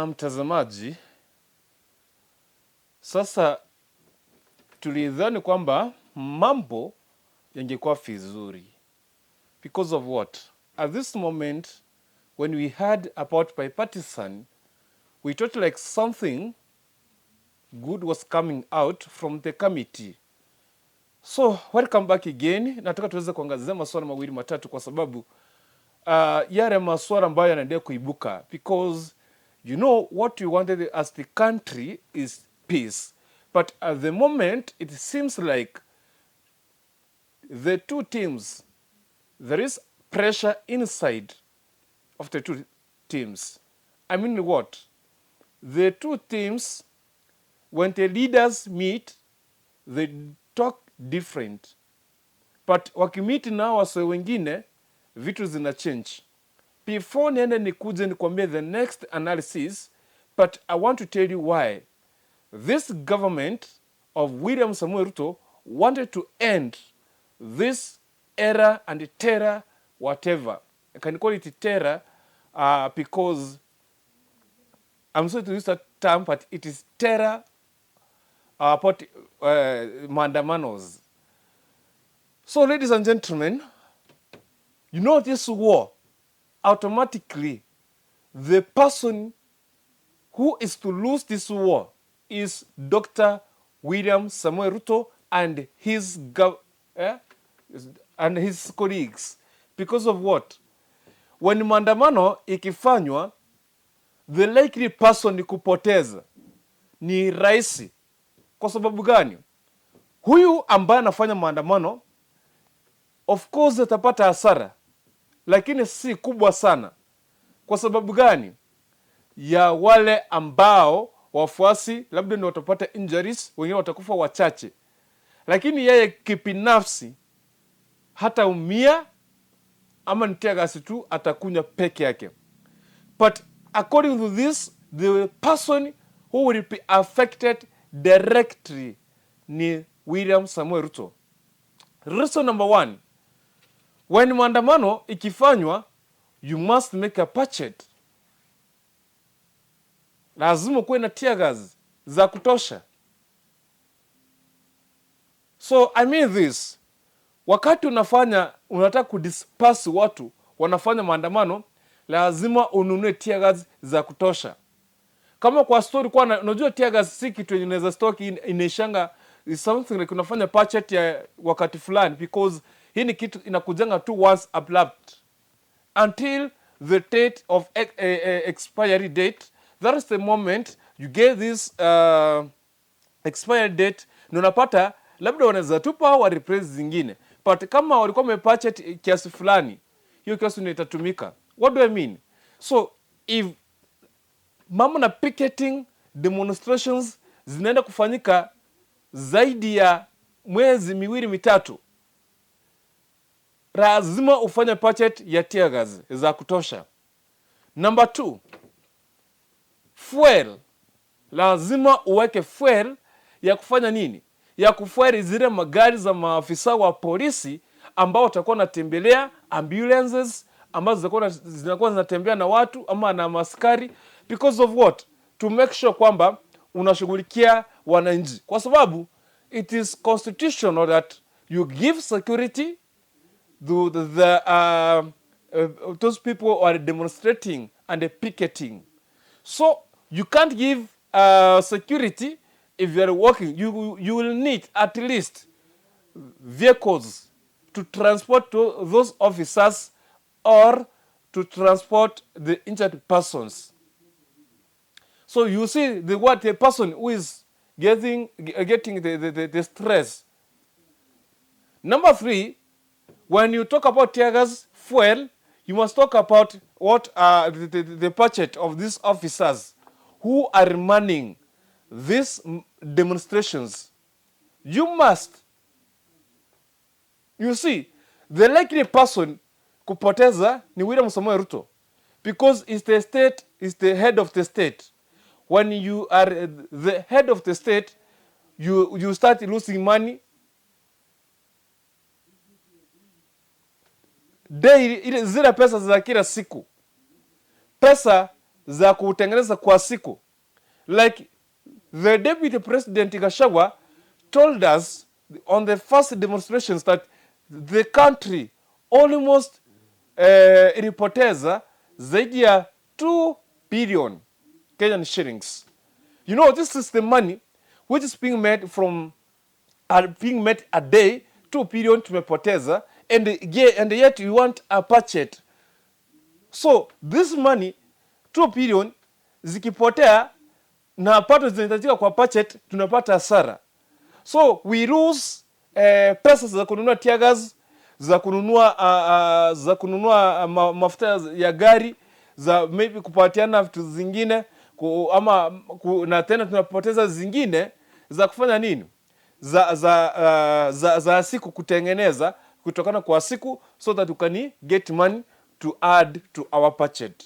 Mtazamaji, sasa tulidhani kwamba mambo yangekuwa vizuri. Because of what? At this moment, when we heard about bipartisan, we thought like something good was coming out from the committee. So, welcome back again. Nataka tuweze kuangazia masuala mawili matatu kwa sababu yale masuala ambayo yanaendelea kuibuka, because you know what we wanted as the country is peace, but at the moment it seems like the two teams, there is pressure inside of the two teams. I mean what? The two teams, when the leaders meet, they talk different, but wakimeet na wase wengine, vitu zina change. Before niende nikuje nikwambie the next analysis, but I want to tell you why this government of William Samoei Ruto wanted to end this era and terror, whatever. I can call it terror because I'm sorry to use that term, but it is terror about maandamanos. So, ladies and gentlemen, you know this war, automatically, the person who is to lose this war is Dr. William Samoei Ruto and his colleagues. Because of what? When maandamano ikifanywa, the likely person ni kupoteza ni rais. Kwa sababu gani? Huyu ambaye anafanya maandamano, of course atapata hasara, lakini si kubwa sana. Kwa sababu gani? Ya wale ambao wafuasi labda ndio watapata injuries, wengine watakufa wachache, lakini yeye kibinafsi hataumia ama ni teargas tu atakunywa peke yake. But according to this, the person who will be affected directly ni William Samoei Ruto. Reason number one, when maandamano ikifanywa, you must make a budget. Lazima kuwe na tear gas za kutosha. So I mean this, wakati unafanya, unataka kudisperse watu wanafanya maandamano, lazima ununue tear gas za kutosha. Kama kwa store kwa, unajua tear gas si kitu yenye unaweza stock inaishanga, is something like unafanya budget ya wakati fulani, because hii ni kitu inakujanga tu once abrupt until the date of expiry date. That is the moment you get this expiry date, na unapata labda wanaweza tupa au replace zingine, but kama walikuwa wamepurchase kiasi fulani, hiyo kiasi ndio itatumika. What do I mean? So if mambo na picketing demonstrations zinaenda kufanyika zaidi ya mwezi miwili mitatu, lazima ufanye budget ya tear gas za kutosha. Number two, fuel. Lazima uweke fuel ya kufanya nini? Ya kufuel zile magari za maafisa wa polisi ambao watakuwa wanatembelea, ambulances ambazo zinakuwa zinatembea na watu ama na maskari, because of what? To make sure kwamba unashughulikia wananchi, kwa sababu it is constitutional that you give security to those people who are demonstrating and picketing. So you can't give security if you are working. You will need at least vehicles to transport to those officers or to transport the injured persons. So you see the what a person who is getting the stress. Number three, when you talk about tear gas, fuel, you must talk about what are the budget of these officers who are manning these demonstrations. You must, you see, the likely person kupoteza ni William Samoei Ruto, because is the state, is the head of the state. When you are the head of the state, you start losing money daily, ile zile pesa za kila siku, pesa za kutengeneza kwa siku. Like the Deputy President Gachagua told us on the first demonstrations that the country almost ilipoteza zaidi ya 2 billion Kenyan shillings. This is the money which is being made from are being made a day. 2 billion tumepoteza, and yet we want a budget. So this money, 2 billion zikipotea na pato zinahitajika kwa budget, tunapata hasara. So we lose pesa za kununua teargas, za kununua mafuta ya gari, za maybe kupatiana vitu zingine na tena tunapoteza zingine za kufanya nini, za siku kutengeneza kutokana kwa siku, so that you can get money to add to our budget.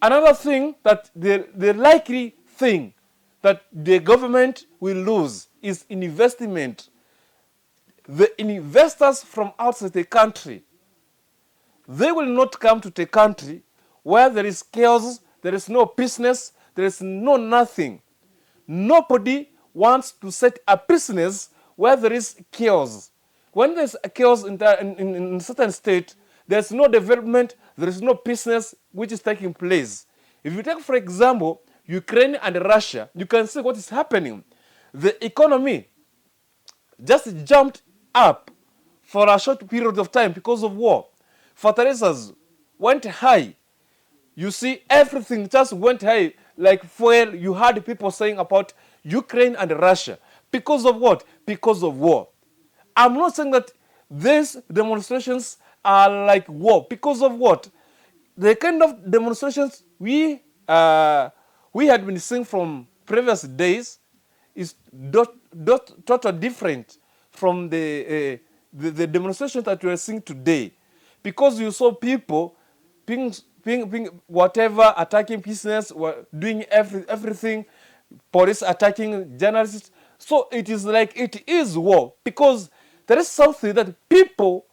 Another thing that the likely thing that the government will lose is investment. The investors from outside the country, they will not come to the country where there is chaos, there is no business, there is no nothing. Nobody wants to set a business where there is chaos. When there's a chaos in, the, in certain state, there's no development, there is no business which is taking place. If you take, for example, Ukraine and Russia, you can see what is happening. The economy just jumped up for a short period of time because of war. Fertilizers went high. You see, everything just went high like fuel. You had people saying about Ukraine and Russia. Because of what? Because of war. I'm not saying that these demonstrations are like war. Because of what? The kind of demonstrations we had been seeing from previous days is dot, totally different from the demonstration that we are seeing today. Because you saw people being whatever, attacking business, doing everything, police attacking journalists. So it is like it is war because there is something that people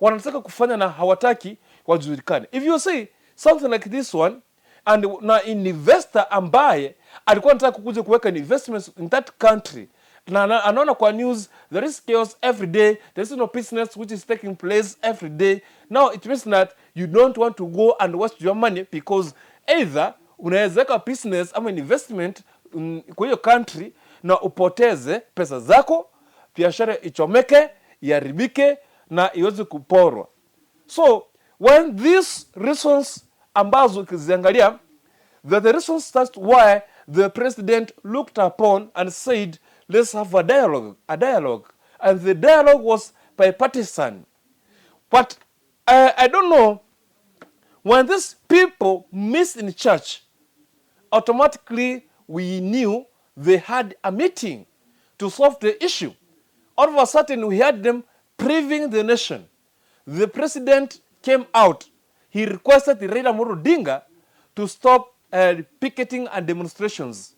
wanataka kufanya na hawataki wajulikane. If you see something like this one and na investor ambaye alikuwa anataka kukuja kuweka investments in that country na anaona kwa news there is chaos every day, there is no business which is taking place every day. Now it means that you don't want to go and waste your money because either unaweza weka business ama investment kwa hiyo country na upoteze pesa zako, biashara ichomeke, iharibike na iweze kuporwa. So when these reasons ambazo ukiziangalia, the reasons that's why the president looked upon and said, "Let's have a dialogue," a dialogue. And the dialogue was bipartisan. But I don't know, when these people meet in church, automatically we knew they had a meeting to solve the issue. All of a sudden, we had them briefing the nation. The president came out. He requested Raila Amolo Odinga to stop picketing and demonstrations,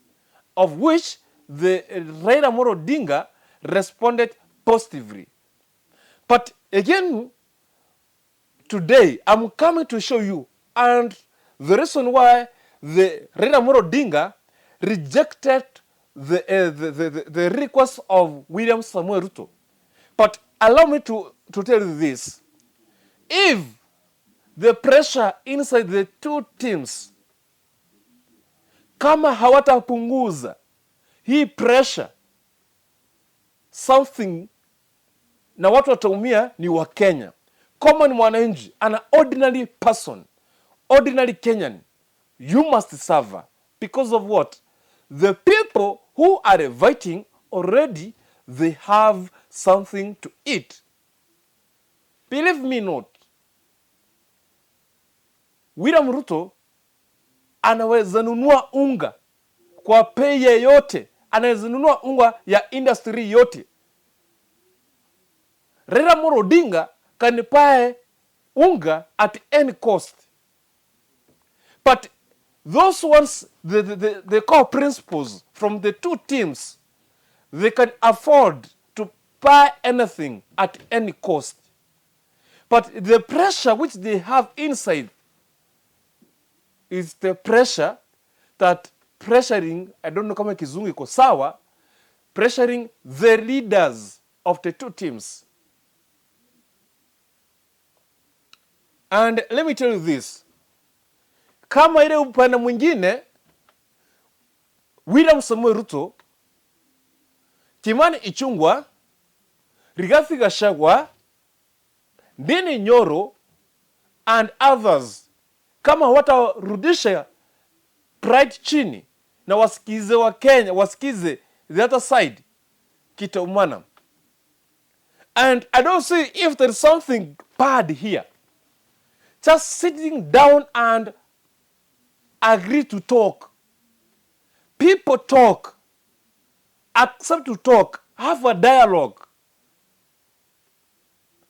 of which the Raila Amolo Odinga responded positively. But again, today I'm coming to show you, and the reason why the Raila Amolo Odinga rejected the request of William Samuel Ruto. But allow me to tell you this. If the pressure inside the two teams, kama hawatapunguza hii pressure, something na watu wataumia ni Wakenya. Common mwananchi, an ordinary person, ordinary Kenyan, you must suffer because of what? The people who are fighting already, they have something to eat. Believe me not, William Ruto anaweza nunua unga kwa bei yeyote, anaweza nunua unga ya industry yote. Raila Amolo Odinga can buy unga at any cost. But those ones, the core principles from the two teams, they can afford to buy anything at any cost. But the pressure which they have inside Is the pressure that pressuring, I don't know kama Kizungu iko sawa, pressuring the leaders of the two teams. And let me tell you this, kama ile upande mwingine William Samoei Ruto, Kimani Ichung'wah, Rigathi Gachagua, Ndindi Nyoro and others, kama watarudisha pride chini na wasikize Wakenya, wasikize the other side, kitaumana. And I don't see if there is something bad here. Just sitting down and agree to talk. People talk, accept to talk, have a dialogue.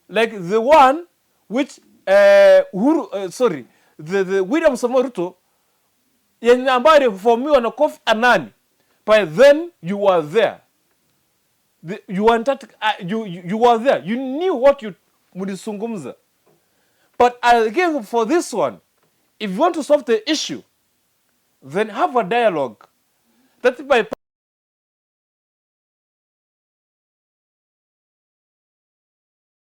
Like the one which Uhuru, sorry, the William Samoei Ruto yenye ambayo iliformiwa na Kofi Annan. By then you were there. You were you were there. You knew what you mlizungumza. But again, for this one, if you want to solve the issue, then have a dialogue. That by